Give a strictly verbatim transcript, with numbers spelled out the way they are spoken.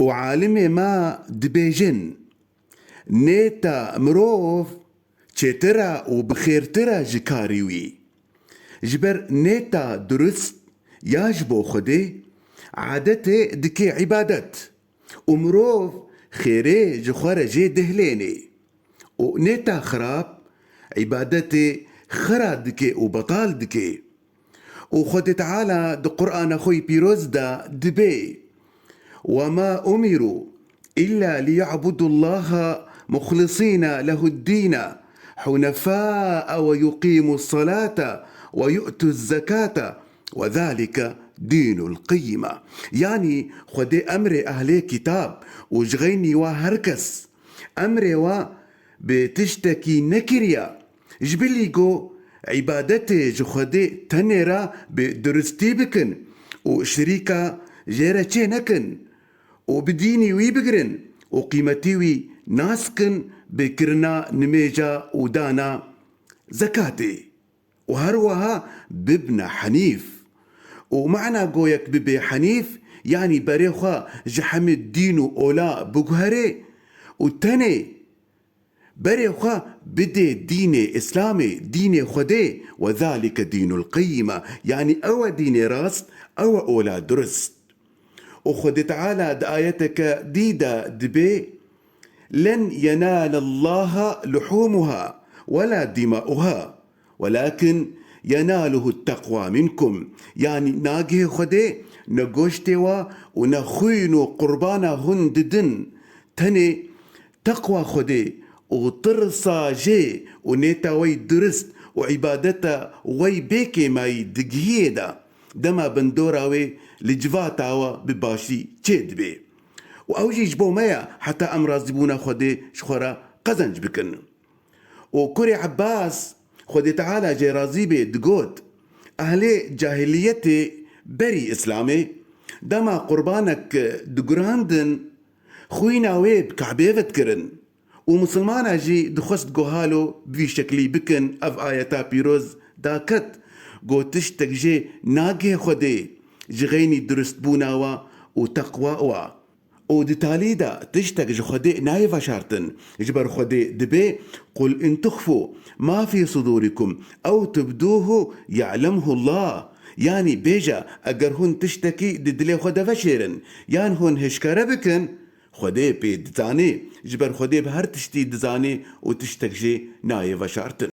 Û alimê me dibêjin, nêta mirov çêtir e û bi xêrtir e ji karî wî. Ji ber nêta durist ya ji bo Xwedê, adetê dike îbadet û mirov xêrê ji xwe re jê dihlênê. Û nêta xirab, îbadetê xira dike û betal dike. Û Xwedê Teala di Qur'ana xwe yî pîroz de dibê, وما أمروا إلا ليعبدوا الله مخلصين له الدين حنفاء ويقيموا الصلاة ويؤتوا الزكاة وذلك دين القيمة. Yanî Xwedê emrê ehlê kitab û ji xeynî wa her kes emrê wa bi tiştekî nekiriye. Ji bilî ku îbadetê ji Xwedê tenê re bi duristî bikin û şirîka jê re çê nekin û bi dînî wî bigirin û qîmetî wî nas kin bi kirina nimêja û dana zekatê. Û her wiha bibne henîf. Û mana goyek bibê henîf, yanî berê xwe ji hemî dîn û ola biguherê û tenê berê xwe bidê dînê Îslamê, dînê Xwedê, وذلك دين القيمة، yanî ew e dînê rast, ew e ola durist. Û Xwedê Teala di ayeteke dî de dibê, لن ينال الله لحومها ولا دماؤها ولكن يناله التقوى منكم. Yanî nagihê Xwedê ne goştê wa û ne xwîn û qurbana hûn didin, tenê teqwa Xwedê û tirsa jê û nêta wey durist û îbadeta wey bê kêmayî digihiyê de, dema bindora wê li civata we bi başî çê dibê. Û ew jî ji bo me ye heta em razîbûna Xwedê ji xwe re qezenc bikin. Û kurê Ebbas, Xwedê Teala jê razî bê, digot, ehlê cahiliyetê berî Îslamê, dema qurbanek digurandin, xwîna wê bi Kabê ve dikirin. Û misilmana jî dixwest guhalo bi vî şeklî bikin, ev ayeta pîroz daket, got, tiştek jê nagihê Xwedê ji xeynî duristbûna wa û teqwa wa. Û di talî de tiştek ji Xwedê nayê veşartin. Ji ber Xwedê dibê, قل إن تخفوا ما في صدوركم أو تبدوه يعلمه الله. Yanî bêje, eger hûn tiştekî di dilê xwe de veşêrin, yan hûn hişkare bikin, Xwedê pê dizanê, ji ber Xwedê bi her tiştî dizanê û tiştek jê nayê veşartin.